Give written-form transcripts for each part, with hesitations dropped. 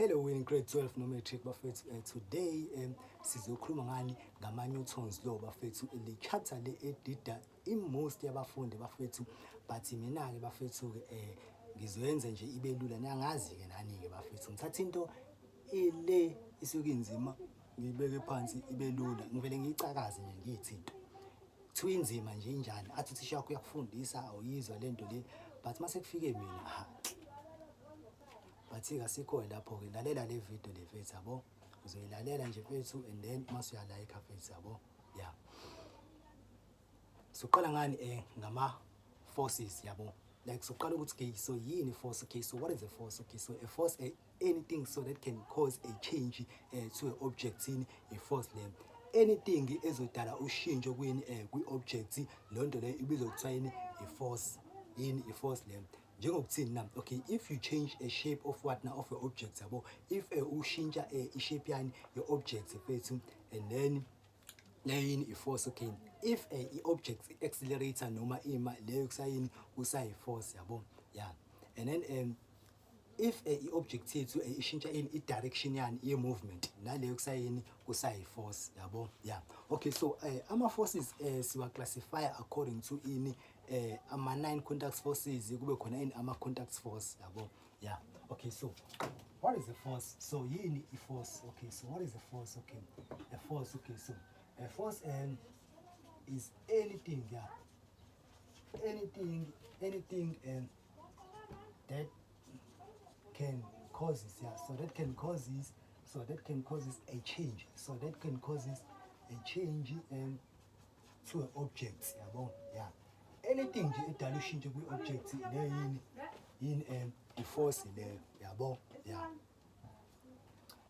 Hello in grade 12 no matric bafethu. Today sizokhuluma ngani? Ngama Newton's law bafethu. Le chapter le edida i-most yabafundi bafethu, but mina ke bafethu ke ngizoyenza nje ibe lula. Niyangazi ke nani ke bafethu, ngithatha into ile isuke inzima, ngiyibeke phansi ibe lula, ngivele ngiyicakaze nje, ngiyithi into kuthiwa inzima nje injani, athi uthisha wakho uyakufundisa, awuyizwa lento le, but mase kufike mina, ha, but-ke asikho lapho-ke. Lalela le video le mfethu, yabo, uzoyilalela nje mfethu, and then mase uyalayikha mfethu, yabo. Yeah, soqala ngani? Ngama forces, yabo. Like soqala ukuthi, okay, so yini force? Okay, so what is a force? Okay, so a force, anything so that can cause a change to an object, in a force le. Anything ezodala ushintsho kwini, kwi-object, leyo nto leyo ibizwa kuthiwa yini? I-force. Yini i-force le? Njengokuthini na? Okay, if you change a shape of what na? Of a object, yabo. If ushintsha i-shape yani? Ye-object mfethu, and then leyo yini? I-force. Okay, if i-object i-accelerate noma ima, leyo kusayini? Kusayi-force, yabo. Yeah, and then if i-object yethu ishintsha ini? I-direction yani? Ye-movement, naleyo kusayini? Kusayi-force, yabo. Yeah, okay, so ama-forces siwa-classify according to ini? Ama-non contact forces, kube khona ini? Ama-contact force, yabo. Yeah, okay, so what is a force? So yini i-force? Okay, so what is a force? Okay, a force, okay, so a force is anything, yeah, anything that can causes, yeah, so that can causes a change, so that can causes a change to an object, yabo. Yeah, anything nje edala ushintsho kwi-object, leyo yini? Yini? I-force leyo, yabo. Yeah,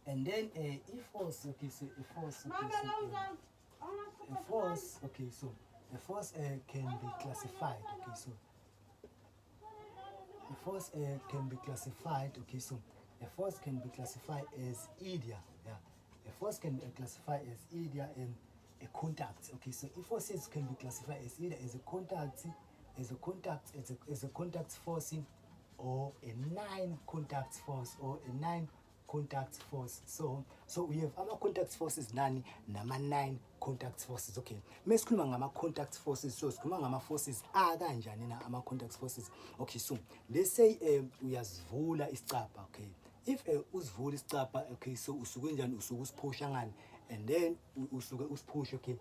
and then i-force, okay, so i-force, okay, so a force, okay, so a force can be classified, okay, so a force can be classified, okay, so a force can be classified as either, yeah, a force can be classified as either a contact. Okay, so if forces can be classified as either as a contact force or a non contact force or a non contact force. So we have ama contact forces nani? Nama non contact forces. Okay, mesikhuluma ngama contact forces, so sikhuluma ngama forces akanjani na ama contact forces? Okay, so let's say uyasivula isicabha. Okay, if usivula isicabha, okay, so usuke njani? Usuke usiphusha ngani? And then usuke usiphusha. Okay,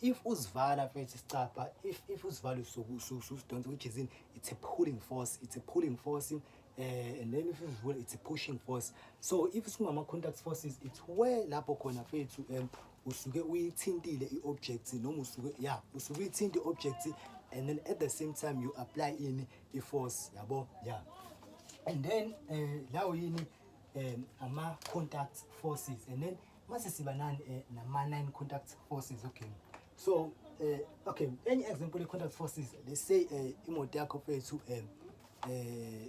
if usivala mfethu isicabha, if usivala, usuke usidonsa, which is in it's a pulling force, it's a pulling force. And then if usivula, it's a pushing force. So if singama contact forces, it's where lapho khona mfethu usuke uyithintile i-object noma usuke, yeah, usuke uyithinta i-object and then at the same time you apply ini? I-force, yabo. Yeah, and then lawo yini? Ama contact forces. And then mase siba nani? Nama non contact forces. Okay, so okay, enye example ye contact forces, let's say imoto yakho mfethu,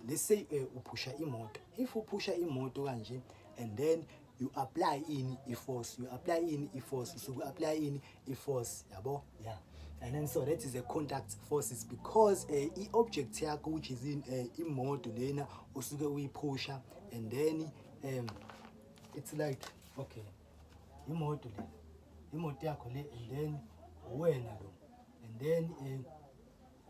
let's say uphusha imoto. If uphusha imoto kanje and then you apply ini? I-force. You apply ini? I-force. Usuke apply ini? I-force, yabo. Yeah, and then so that is a contact forces because i-object yakho, which is in imoto lena usuke uyiphusha, and then it's like, okay, imoto le, imoto yakho le, and then wena lo, and then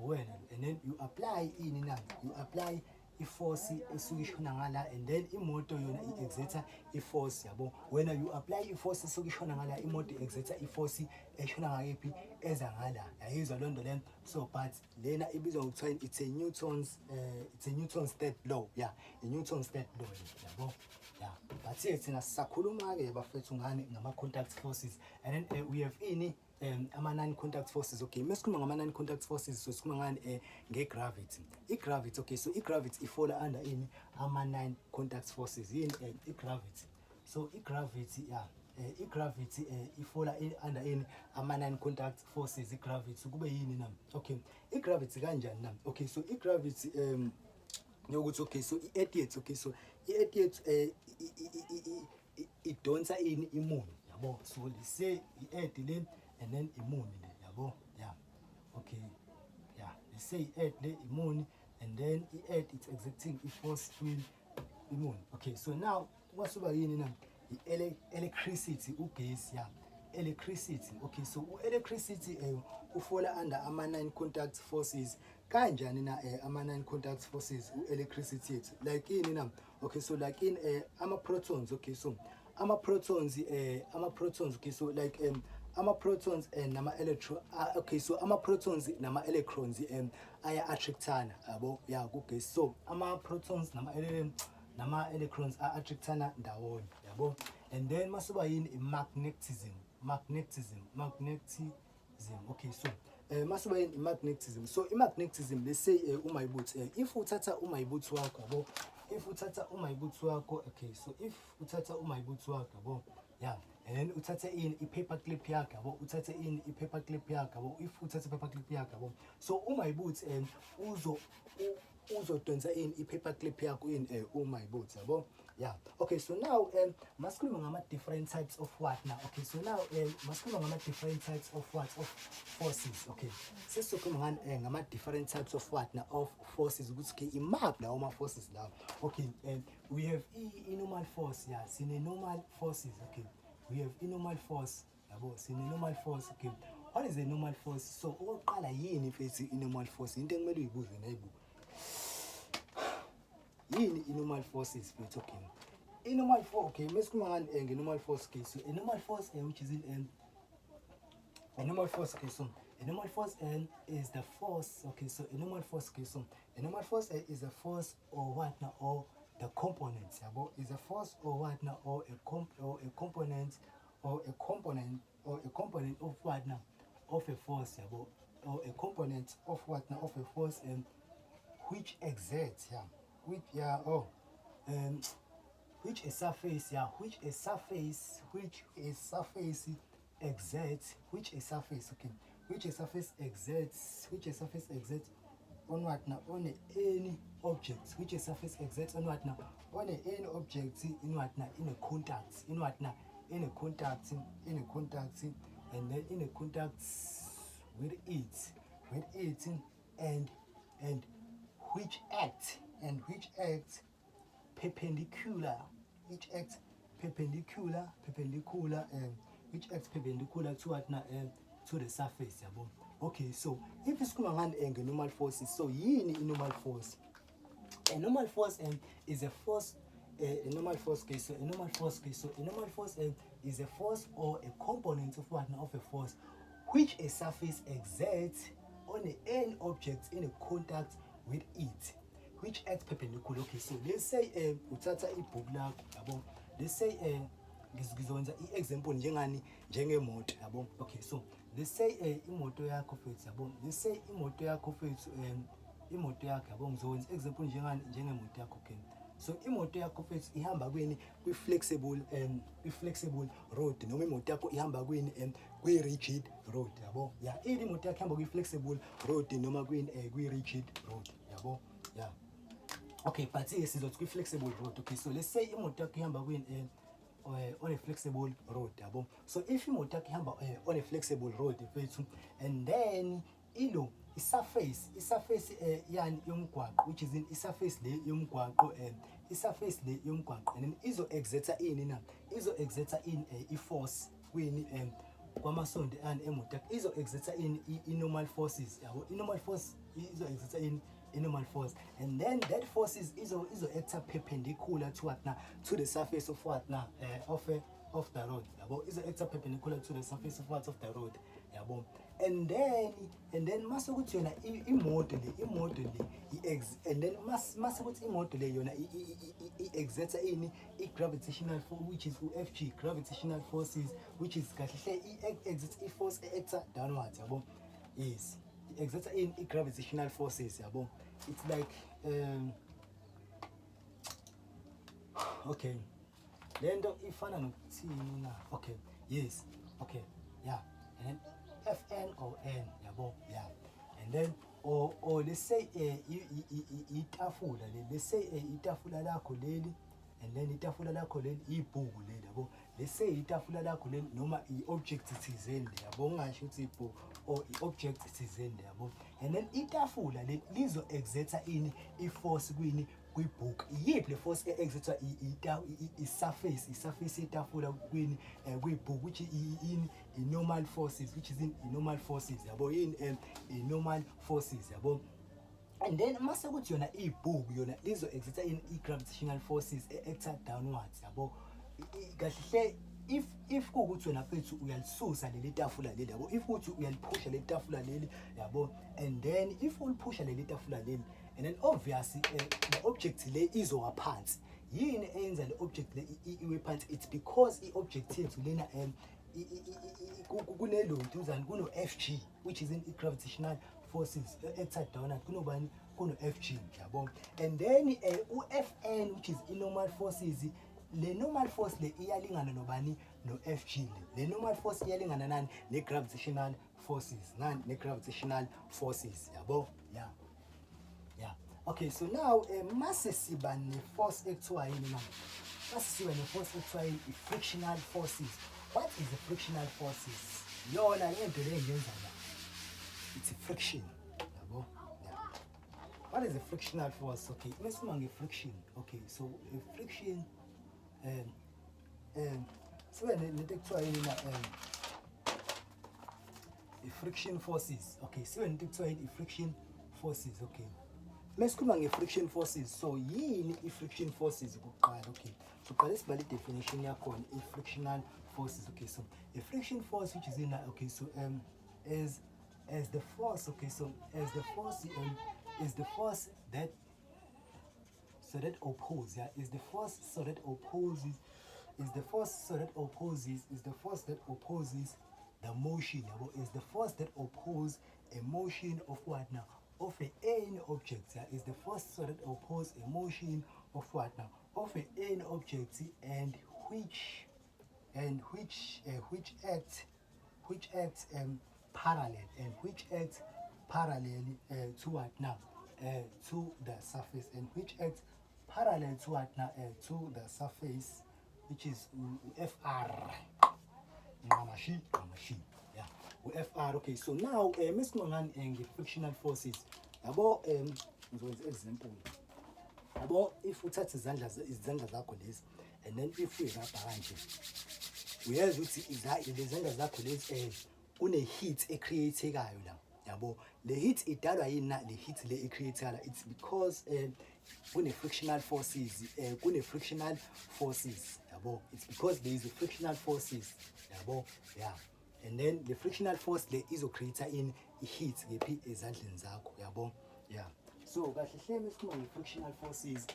wena lo, and then you apply ini na? You apply i-force esuke ishona ngala, and then imoto yona i-exerta i-force, yabo. Wena you apply i-force esuke ishona ngala, imoto i-exerta i-force eshona ngakephi? Eza ngala. Yayizwa loo nto leyo? So but lena ibizwa ngokuthiwa it's a Newton's third law. Yeah, i-Newton's third law, yabo. Yeah, but thina sisakhuluma-ke bafethu ngani? Ngama-contact forces. And then we have ini? Ama-non contact forces. Okay, mesikhuluma ngama-non contact forces, so sikhuluma ngani? Nge-gravity, i-gravity. Okay, so i-gravity i-fall-a under ini? Ama-non contact forces. Yini i-gravity? So i-gravity, yeah, i-gravity i-fall-a under ini? Ama-non contact forces. I-gravity kube yini na? Okay, i-gravity kanjani na? Okay, so i-gravity yokuthi, okay, so i-earth yethu, okay, so i-earth yethu idonsa ini? I-moon, yabo. So let's say i-earth le and then i-moon le, yabo. Yeah, okay, yeah, let's say i-earth le, i-moon, and then i-earth, it's exerting i-force kwini? I-moon. Okay, so now Masuba yini na? I-electricity, ugesi, ya, electricity. Okay, so u-electricity ufola under ama-non contact forces kanjani na? Ama-non contact forces u-electricity yethu, like ini na? Okay, so like in ama-protons. Okay, so ama-protons, ama-protons, okay, so like ama-protons and nama-electron, okay, so ama-protons nama-electrons aya-attractana, yabo, ya, kugesi. So ama-protons nama-electrons a-attractana ndawonye, yabo. And then masuba yini? I-magnetism, magnetism, magnetism. Okay, so masuba yini? I-magnetism. So i-magnetism, let's say umayibuthi, if uthatha umayibuthi wakho, yabo, if uthatha umayibuthi wakho, okay, so if uthatha umayibuthi wakho, yabo, yeah, and then uthathe ini? I-paper clip yakho, yabo. Uthathe ini? I-paper clip yakho, yabo. If uthathe i-paper clip yakho, yabo, so umayibuthi uzo uzodonsa ini? I-paper clip yakho, ini, umayibuthi, yabo, yeah. Okay, so now masikhuluma ngama different types of what now? Okay, so now masikhuluma ngama different types of what? Of forces. Okay, sesizokhuluma ngani? Ngama different types of what now? Of forces, ukuthi okay, imaphi lawo ma forces lawo? Okay, we have i-normal force, yeah, sine normal forces. Okay, we have i-normal force, yabo, sine normal force. Okay, what is a normal force? So okokuqala, yini mfethu i-normal force? Into ekumele uyibuze nayibu, yini i-normal forces, mfethu? Okay, i-normal force, okay, mesikhuluma ngani nge-normal force? Okay, so a normal force, which is in a normal force, okay, so a normal force is the force. Okay, so a normal force, okay, so a normal force is a force or what now? Or the component, yabo, is a force or what now? Or a component, or a component, or a component of what now? Of a force, yabo, or a component of what now? Of a force, and which exerts, yeah, which, yeah, oh, which a surface, yeah, which a surface, which a surface exerts, which a surface, okay, which a surface exerts, which a surface exerts on what now? On any object, which a surface exerts on what now? On any object in what now? In a contact, in what now? In a contact, in a contact, and then in a contact with it, with it, and which act, and which act perpendicular, which act perpendicular, perpendicular, and which acts perpendicular to what now? To the surface, yabo. Okay, so if isikhuluma ngani nge-normal forces? So yini i-normal force? A normal force is a force, a normal force, okay, so a normal force, okay, so a normal force is a force or a component of what now? Of a force which a surface exerts on any object in a contact with it, which acts perpendicular. Okay, so let's say uthatha ibhuku lakho, yabo, let's say ngizokwenza i-example njengani? Njengemoto, yabo. Okay, so let's say imoto yakho, mfethu, yabo, let's say imoto yakho, mfethu, imoto yakho, yabo, ngizokwenza example njengani? Njengemoto yakho. Okay, so imoto yakho, mfethu, ihamba kwini? Kwi-flexible, kwi-flexible road, noma imoto yakho ihamba kwini? Kwi-rigid road, yabo, ya. Ili imoto yakho ihamba kwi-flexible road noma kwini? Kwi-rigid road, yabo, ya. Okay, but sizothi kwi-flexible road. Okay, so let's say imoto yakho ihamba kwini? On a flexible road, yabo. So if imoto yakho ihamba on a flexible road, mfethu, and then ilo i-surface, i-surface yani yomgwaqo, which is in i-surface le yomgwaqo, i-surface le yomgwaqo, and then izo exerta ini na? Izo exerta ini? I-force kwini? Kwamasondo ani emoto yakho. Izo exerta ini? I-normal forces, yabo. I-normal force izo exerta ini? I-normal force, and then that forces izo acta perpendicular to what na? To the surface of what na? Of the road, yabo. Izo acta perpendicular to the surface of what? Of the road, yabo. And then mase kuthi yona imoto le, imoto le i-ex and then mase kuthi imoto le yona i-exerta ini? I-gravitational force, which is u-Fg, gravitational forces, which is kahle hle i-exert i-force e-acta downwards, yabo. Yes, i-exerta ini? I-gravitational forces, yabo. It's like okay, lento ifana nokuthini na? Okay, yes, okay, yeah, and then Fn or N, yabo, yeah. And then or let's say itafula le, let's say itafula lakho leli, and then itafula lakho leli, ibhuku leli, yabo. Let's say itafula lakho leli noma i-object thizeni le, yabo, ungasho ukuthi ibhuku or i-object thizeni le, yabo. And then itafula le lizo exerta ini? I-force kwini? Kwi-book. Iyiphi le force e-exertwa i-surface yetafula kwini kwi-book, which ini? I-normal forces, which is in i-normal forces, yabo. Yini? I-normal forces, yabo. And then mase kuthi yona ibhuku yona lizo-exerta in i-gravitational forces e-acta downwards, yabo. Kahle hle, if kuwukuthi wena, mfethu, uyalisusa leli tafula leli, yabo, if kuthi uyaliphusha leli tafula leli, yabo, and then if uliphusha leli tafula leli, and then obviously the object le izowa phansi. Yini eyenza le object le iwe phansi? It's because i-object yethu lena kunelontuzana, kuno-FG, which is in i-gravitational forces acted downward. Kunobani? Kuno-FG, yabo. And then u-FN, which is i-normal forces, le normal force le iyalingana nobani? No-FG. Le normal force iyalingana nani? Ne-gravitational forces. Nani? Ne-gravitational forces, yabo. Yeah, okay. So now mase siba ne-force ekuthiwa yini na? Mase siba ne-force ekuthiwa yini? I-frictional forces. What is the frictional forces? Yona le nto le engiyenza la, it's a friction, yabo. Yeah, what is a frictional force? Okay, masikhuluma nge-friction, okay, so a friction, sibe nento ekuthiwa yini na? I-friction forces. Okay, sibe nento ekuthiwa yini? I-friction forces. Okay, mesikhuluma nge-friction forces, so yini i-friction forces kuqala? Okay, so qale sibale i-definition yakhona, i-frictional forces. Okay, so a friction force, which is in, okay, so as the force, okay, so as the force is the force that so that oppose, yeah, is the force so that opposes, is the force so that opposes, is the force that opposes the motion, yabo, is the force that oppose a motion of what now? Of a any object, yeah, is the force so that oppose a motion of what now? Of a any object, and which act parallel, and which act parallel to what now? To the surface, and which act parallel to what now? To the surface, which is FR ngamashi ngamashi, yeah, u-FR. Okay, so now mesikhuluma ngani? Nge-frictional forces, yabo. Ngizokwenza example, yabo. If uthatha izandla zakho lezi and then if uyirabha kanje, uyezwa ukuthi lezi zandla zakho lezi kune-heat e-create-ekayo la, yabo. Le heat idalwa yini na? Le heat le e-create la, it's because kune-frictional forces, kune-frictional forces, yabo. It's because there is a frictional forces, yabo. Yeah, and then the frictional force le izo-create in i-heat kephi? Ezandleni zakho, yabo. Yeah, so kahle hle mesikhuluma nge-frictional forces,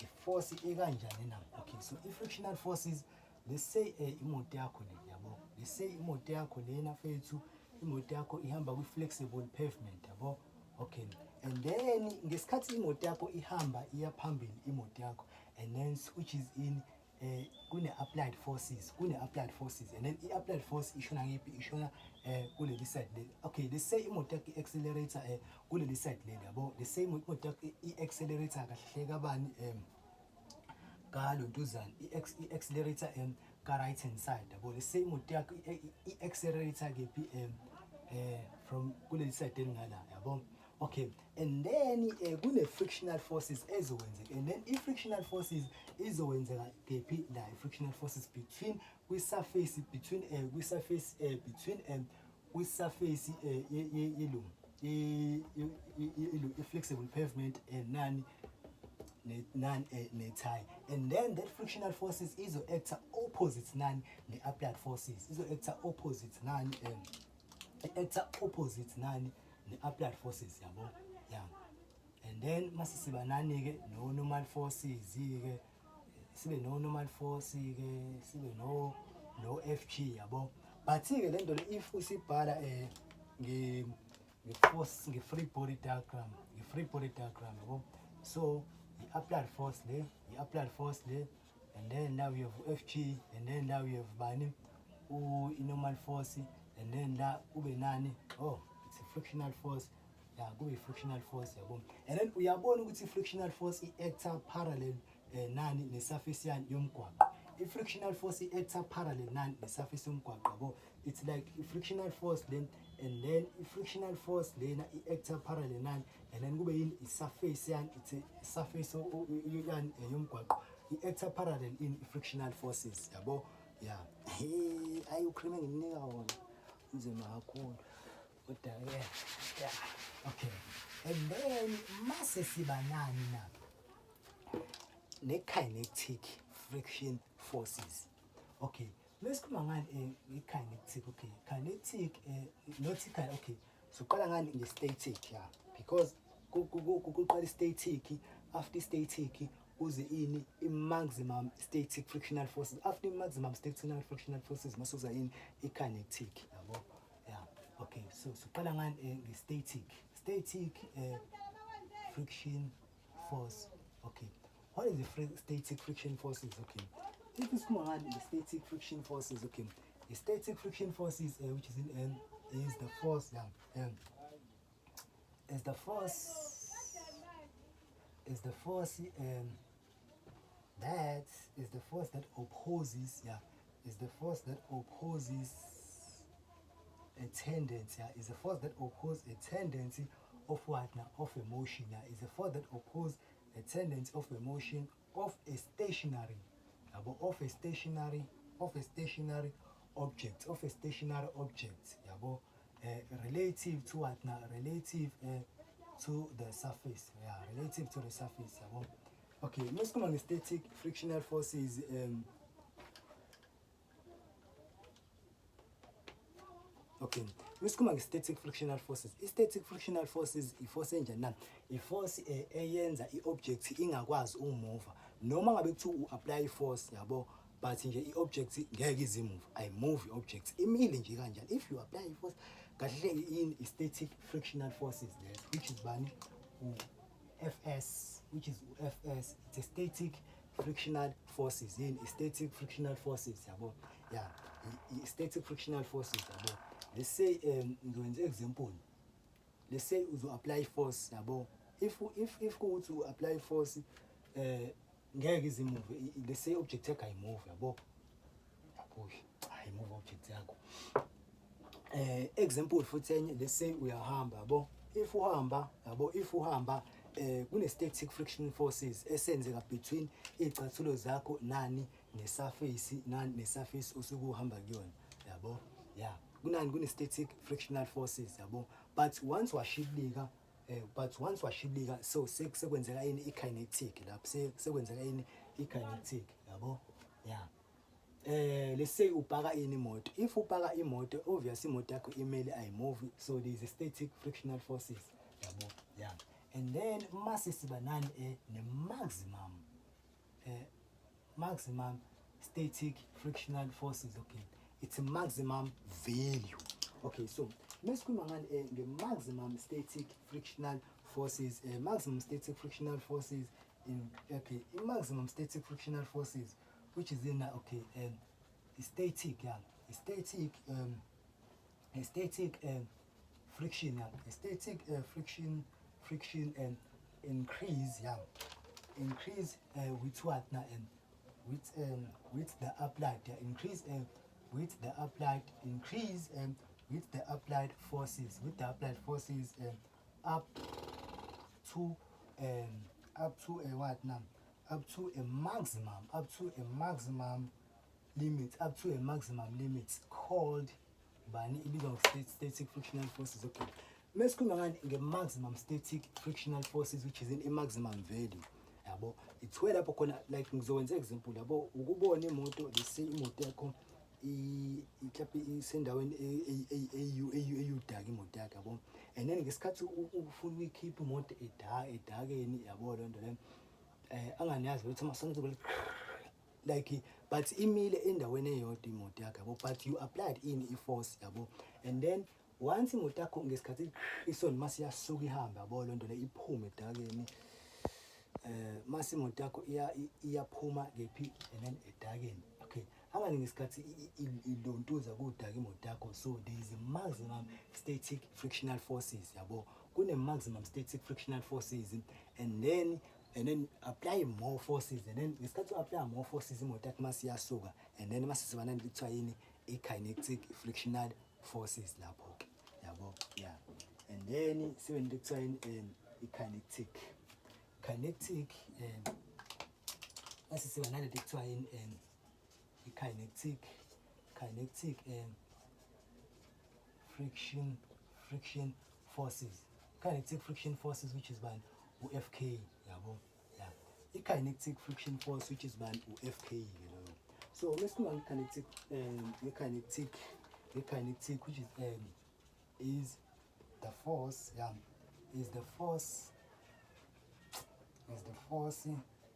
i-force ekanjani na? Okay, so i-frictional forces, let's say imoto yakho le, yabo, let's say imoto yakho lena, fethu, imoto yakho ihamba kwi-flexible pavement, yabo. Okay, and then ngesikhathi imoto yakho ihamba iya phambili, imoto yakho, and then which is in kune applied forces, kune applied forces, and then i-applied force ishona ngephi? Ishona kuleli side leli. Okay, let's say imoto yakho i-accelerate kuleli side leli, yabo. Let's say imoto yakho i-accelerate kahle hle kabani? Kalontuzana, i-accelerate ka right hand side, yabo. Let's say imoto yakho i-accelerate kephi? From kuleli side elingala, yabo. Okay, and then kune frictional forces ezokwenzeka, and then i-frictional forces izokwenzeka kephi la? I-frictional forces between kwi-surface, between kwi-surface, between kwi-surface yelu i-flexible pavement and nani nani ne-tire. And then that frictional forces izo-acta opposite nani? Ne-applied forces. Izo-acta opposite nani? I-acta opposite nani? Ne-applied forces, yabo. Yeah, and then mase siba nani-ke? No-normal forces-ke, sibe no-normal force-ke, sibe no FG, yabo. But-ke le nto le, if usibhala nge-force, nge-free body diagram, nge-free body diagram, yabo, so i-applied force le, i-applied force le, and then now we have FG, and then now we have bani? I-normal force, and then la kube nani? Oh, it's a frictional force. Yeah, kube i-frictional force, yabo. And then uyabona ukuthi i-frictional force i-acta parallel nani? Ne-surface yani? Yomgwaqo. I-frictional force i-acta parallel nani ne-surface yomgwaqo, yabo. It's like i-frictional force then, and then i-frictional force lena i-acta parallel nani, and then kube yini? I-surface yani, it's a surface yani yomgwaqo, i-acta parallel in i-frictional forces, yabo. Yeah, hey, ayi, ucream enginika wona unzima kakhulu, kodwa-ke yeah, okay. And then mase siba nani na? Ne-kinetic friction forces. Okay, mesikhuluma ngani nge-kinetic? Okay, kinetic, not okay, soqala ngani? Nge-static, yeah, because kuqala i-static, after i-static kuze ini? I-maximum static frictional forces. After i-maximum static frictional forces, masuza ini? I-kinetic, yabo. Yeah, okay, so soqala ngani? Nge-static, static friction force. Okay, what is the static friction forces? Okay, if isikhuluma ngani the static friction forces? Okay, the static friction forces, which is in N, is the force, yeah, is the force that is the force that opposes, yeah, is the force that opposes a tendency, yeah, is a force that opposes a tendency of what now? Of a motion, yeah, is a force that opposes a tendency of a motion of a stationary, yabo, of a stationary object, of a stationary object, yabo, relative to what now? Relative to the surface, yeah, relative to the surface, yabo. Okay, masikhuluma nge-static frictional forces, okay, masikhuluma nge-static frictional forces, i-static frictional forces i-force enjani na? I-force eyenza i-object ingakwazi ukumuva noma ngabe kuthiwa u-apply i-force, yabo, but nje i-object ngeke izimove, ayimove i-object, imile nje kanjani. If you apply i-force kahle, yini? I-static frictional forces lezo, which is bani? U-Fs, which is u-Fs. It's a static frictional forces. Yini i-static frictional forces, yabo? Yeah, i-static frictional forces, yabo. Let's say, ngizokwenza example, let's say uzo-apply force, yabo. If kuwukuthi u-apply force, ngeke izimove, let's say object yakho ayimove, yabo, yabo, ayimove object yakho. Example futhi enye, let's say uyahamba, yabo. If uhamba, yabo, if uhamba, kune static friction forces esenzeka between iy'cathulo zakho nani? Ne-surface, nani? Ne-surface osuke uhamba kuyona, yabo. Yeah, kunani? Kune static frictional forces, yabo. But once washibilika, but once washibilika, so sekwenzeka yini? I-kinetic lapho, sekwenzeka yini? I-kinetic, yabo. Yeah, let's say upaka ini? Imoto. If upaka imoto, obvious imoto yakho imele, ayimove, so there is a static frictional forces, yabo. Yeah, and then mase siba nani? Ne maximum, maximum static frictional forces. Okay, it's a maximum value. Okay, so mesikhuluma ngani? Nge-maximum static frictional forces, maximum static frictional forces in, okay, i-maximum static frictional forces, which is in, okay, static, yeah, static, a static friction, yeah, a static friction and increase, yeah, increase with what now? And with the applied, yeah, increase with the applied, increase with the applied forces, with the applied forces up to a what now? Up to a maximum, up to a maximum limit, up to a maximum limit called bani? Ibizwa ngo-static frictional forces. Okay, mesikhuluma ngani? Nge-maximum static frictional forces, which is in i-maximum value, yabo. Ithiwe lapho khona, like ngizokwenza example, yabo, ukubona imoto, let's say imoto yakho mhlawumbe isendaweni eyudaka imoto yakho, yabo, and then ngesikhathi ufuna ukuyikhipha imoto edakeni, yabo, loo nto leyo, anganiyazi ukuthi amasondo like, but imile endaweni eyodwa imoto yakho, yabo, but you applied in i-force, yabo, and then once imoto yakho ngesikhathi isondo mase iyasuka ihamba, yabo, loo nto leyo iphume edakeni, mase imoto yakho iyaphuma kephi? And then edakeni. Okay, angani ngesikhathi ilontuza kudaka imoto yakho, so there is a maximum static frictional forces, yabo, kune maximum static frictional forces, and then And then apply more forces, and then ngesikhathi u-apply more forces, imoto yakho mase iyasuka, and then mase siba nani, kuthiwa yini, i-kinetic frictional forces lapho-ke, yabo. Yeah, and then sibe nento kuthiwa yini, i-kinetic mase siba nalento kuthiwa yini, i-kinetic friction forces, kinetic friction forces, which is bani, u-FK, yabo. Yeah, i-kinetic friction force, which is bani, u-FK ke loyo. So mesikhuluma nge-kinetic, which is the force, yeah, is the force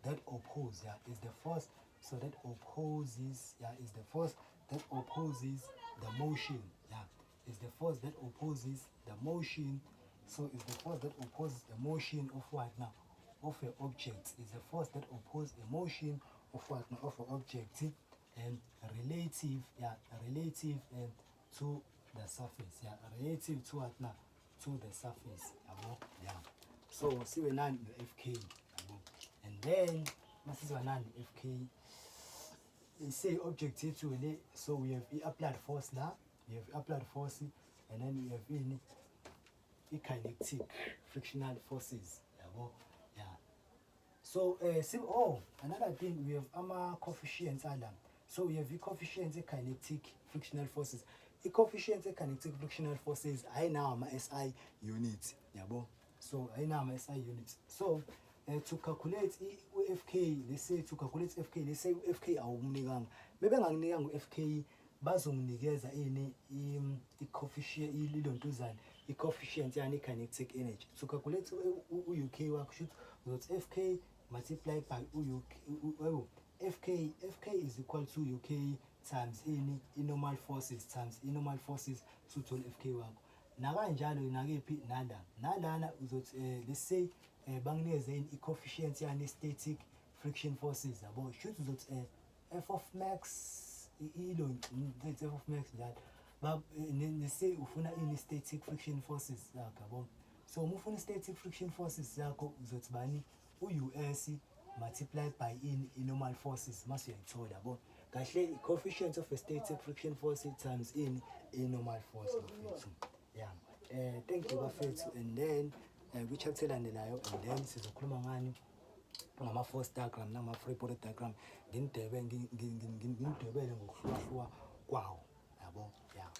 that oppose, yeah, is the force, so that opposes, yeah, is the force that opposes the motion, yeah, is the force that opposes the motion. So is the force that opposes the motion of what now? Of an object. Is the force that opposes the motion of what now? Of an object and relative, yeah, relative and to the surface, yeah, relative to what now? To the surface, yabo. Yeah, so sibe nani, no-FK, yabo. And then masiziba nani, no-FK, say object yethu le. So we have i-applied force la, we have applied force, and then we have ini, i-kinetic frictional forces, yabo. Yeah, so oh, another thing, we have ama coefficients ala. So we have i-coefficients e-kinetic frictional forces. I-coefficients e-kinetic frictional forces ayinawo ama-SI units, yabo. So ayinawo ama-SI units. So to calculate u-FK, let's say to calculate FK, let's say u-FK awumnikanga, bebenganginikanga u-FK, bazonginikeza ini, i-coefficient, ilontuzane, i-coefficient yani i-kinetic energy. To calculate u-UK wakho, shuthi uzothi FK multiply by u-UK, oh, FK is equal to UK times ini, i-normal forces, times i-normal forces, suthole FK wakho. Nakanjalo nakephi, nala, nalana uzothi let's say banginikeze ini, i-coefficient yani static friction forces, yabo. Shuthi uzothi F of max, ilo let's F of max njalo ba nese ufuna ini, static friction forces yakho, yabo. So uma ufuna static friction forces yakho, uzothi bani, u-US multiplied by in i-normal forces, mase uyayithola, yabo. Kahle, i-coefficient of a static friction force times in i-normal force, bafethu. Yeah, thank you, bafethu. And then kwi-chapter elandelayo, and then sizokhuluma ngani, ngama-force diagram nangama-free body diagram. Nginidwebele ngokuhlukahluka kwawo, yabo. Yeah.